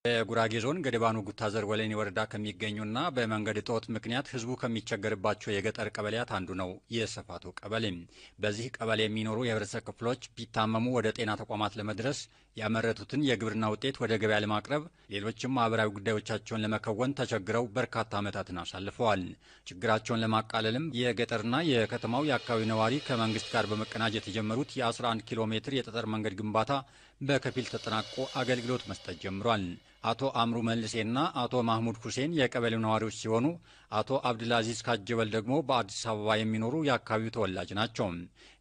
በጉራጌ ዞን ገደባኑ ጉታዘር ወለኔ ወረዳ ከሚገኙና በመንገድ እጦት ምክንያት ሕዝቡ ከሚቸገርባቸው የገጠር ቀበሌያት አንዱ ነው የሰፋቶ ቀበሌ። በዚህ ቀበሌ የሚኖሩ የህብረተሰብ ክፍሎች ቢታመሙ ወደ ጤና ተቋማት ለመድረስ፣ ያመረቱትን የግብርና ውጤት ወደ ገበያ ለማቅረብ፣ ሌሎችም ማህበራዊ ጉዳዮቻቸውን ለመከወን ተቸግረው በርካታ ዓመታትን አሳልፈዋል። ችግራቸውን ለማቃለልም የገጠርና የከተማው የአካባቢው ነዋሪ ከመንግስት ጋር በመቀናጀት የጀመሩት የ11 ኪሎ ሜትር የጠጠር መንገድ ግንባታ በከፊል ተጠናቆ አገልግሎት መስጠት ጀምሯል። አቶ አምሩ መልሴና አቶ ማህሙድ ሁሴን የቀበሌው ነዋሪዎች ሲሆኑ አቶ አብዱልአዚዝ ካጀበል ደግሞ በአዲስ አበባ የሚኖሩ የአካባቢው ተወላጅ ናቸው።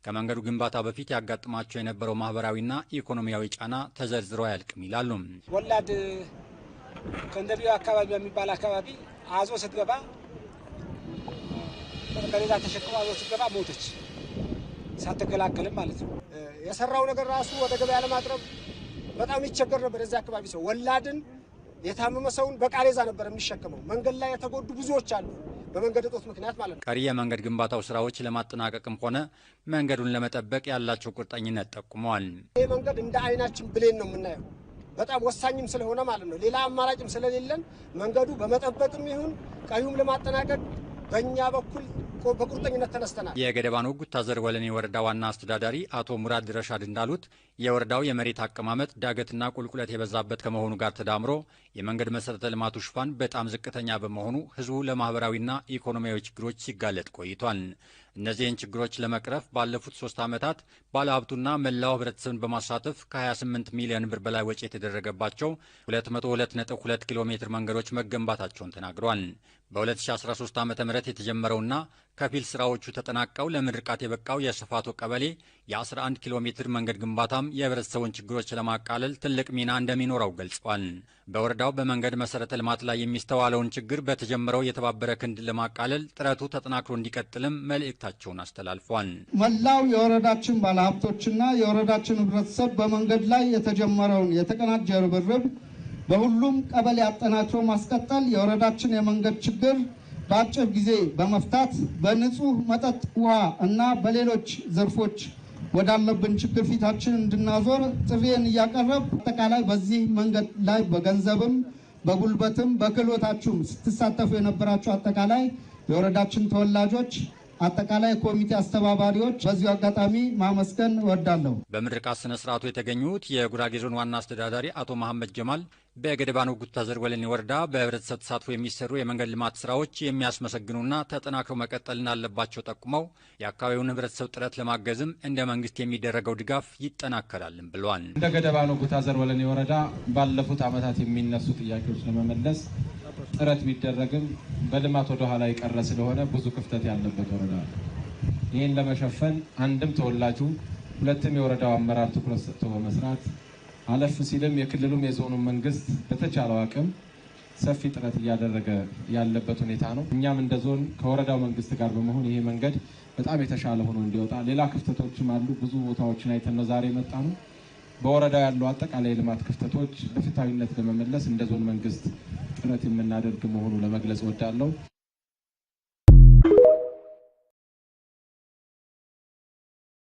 ከመንገዱ ግንባታ በፊት ያጋጥማቸው የነበረው ማህበራዊና ኢኮኖሚያዊ ጫና ተዘርዝሮ አያልቅም ይላሉ። ወላድ ከእንደቢዮ አካባቢ በሚባል አካባቢ አዞ ስትገባ፣ ከሌላ ተሸክሞ አዞ ስትገባ ሞተች፣ ሳትገላገልም ማለት ነው። የሰራው ነገር ራሱ ወደ ገበያ ለማቅረብ በጣም ይቸገር ነበር። የዚያ አካባቢ ሰው ወላድን፣ የታመመ ሰውን በቃሬዛ ነበር የሚሸከመው። መንገድ ላይ የተጎዱ ብዙዎች አሉ፣ በመንገድ እጦት ምክንያት ማለት ነው። ቀሪ የመንገድ ግንባታው ስራዎች ለማጠናቀቅም ሆነ መንገዱን ለመጠበቅ ያላቸው ቁርጠኝነት ጠቁመዋል። ይህ መንገድ እንደ አይናችን ብሌን ነው የምናየው። በጣም ወሳኝም ስለሆነ ማለት ነው። ሌላ አማራጭም ስለሌለን መንገዱ በመጠበቅም ይሁን ቀዩም ለማጠናቀቅ በእኛ በኩል በቁርጠኝነት ተነስተናል። የገደባኖ ጉታዘር ወለኔ ወረዳ ዋና አስተዳዳሪ አቶ ሙራድ ረሻድ እንዳሉት የወረዳው የመሬት አቀማመጥ ዳገትና ቁልቁለት የበዛበት ከመሆኑ ጋር ተዳምሮ የመንገድ መሰረተ ልማቱ ሽፋን በጣም ዝቅተኛ በመሆኑ ሕዝቡ ለማህበራዊና ኢኮኖሚያዊ ችግሮች ሲጋለጥ ቆይቷል። እነዚህን ችግሮች ለመቅረፍ ባለፉት 3 ዓመታት ባለሀብቱና መላው ህብረተሰብን በማሳተፍ ከ28 ሚሊዮን ብር በላይ ወጪ የተደረገባቸው 202.2 ኪሎ ሜትር መንገዶች መገንባታቸውን ተናግሯል። በ2013 ዓ ም የተጀመረውና ከፊል ስራዎቹ ተጠናቀው ለምርቃት የበቃው የሰፋቶ ቀበሌ የ11 ኪሎ ሜትር መንገድ ግንባታም የህብረተሰቡን ችግሮች ለማቃለል ትልቅ ሚና እንደሚኖረው ገልጿል። በወረዳው በመንገድ መሰረተ ልማት ላይ የሚስተዋለውን ችግር በተጀመረው የተባበረ ክንድ ለማቃለል ጥረቱ ተጠናክሮ እንዲቀጥልም መልእክታቸውን አስተላልፏል። መላው የወረዳችን ባለሀብቶችና የወረዳችን ህብረተሰብ በመንገድ ላይ የተጀመረውን የተቀናጀ ርብርብ በሁሉም ቀበሌ አጠናክሮ ማስቀጠል፣ የወረዳችን የመንገድ ችግር በአጭር ጊዜ በመፍታት በንጹህ መጠጥ ውሃ እና በሌሎች ዘርፎች ወዳለብን ችግር ፊታችን እንድናዞር ጥሪዬን እያቀረብ፣ አጠቃላይ በዚህ መንገድ ላይ በገንዘብም በጉልበትም በክህሎታችሁም ስትሳተፉ የነበራችሁ አጠቃላይ የወረዳችን ተወላጆች፣ አጠቃላይ ኮሚቴ አስተባባሪዎች በዚሁ አጋጣሚ ማመስገን እወዳለሁ። በምርቃት ስነ ስርዓቱ የተገኙት የጉራጌ ዞን ዋና አስተዳዳሪ አቶ መሐመድ ጀማል በገደባኖ ጉታዘር ወለኔ ወረዳ በህብረተሰብ ተሳትፎ የሚሰሩ የመንገድ ልማት ስራዎች የሚያስመሰግኑና ተጠናክረው መቀጠል እንዳለባቸው ጠቁመው የአካባቢውን ህብረተሰብ ጥረት ለማገዝም እንደ መንግስት የሚደረገው ድጋፍ ይጠናከራልም ብለዋል። እንደ ገደባኖ ጉታዘር ወለኔ ወረዳ ባለፉት ዓመታት የሚነሱ ጥያቄዎች ለመመለስ ጥረት ቢደረግም በልማት ወደ ኋላ የቀረ ስለሆነ ብዙ ክፍተት ያለበት ወረዳ ነው። ይህን ለመሸፈን አንድም ተወላጁ፣ ሁለትም የወረዳው አመራር ትኩረት ሰጥቶ በመስራት፣ አለፍ ሲልም የክልሉም የዞኑ መንግስት በተቻለው አቅም ሰፊ ጥረት እያደረገ ያለበት ሁኔታ ነው። እኛም እንደ ዞን ከወረዳው መንግስት ጋር በመሆን ይሄ መንገድ በጣም የተሻለ ሆኖ እንዲወጣ፣ ሌላ ክፍተቶችም አሉ። ብዙ ቦታዎችን አይተን ነው ዛሬ የመጣ ነው። በወረዳው ያሉ አጠቃላይ የልማት ክፍተቶች በፍትሐዊነት ለመመለስ እንደ ዞን መንግስት ጥረት የምናደርግ መሆኑ ለመግለጽ እወዳለሁ።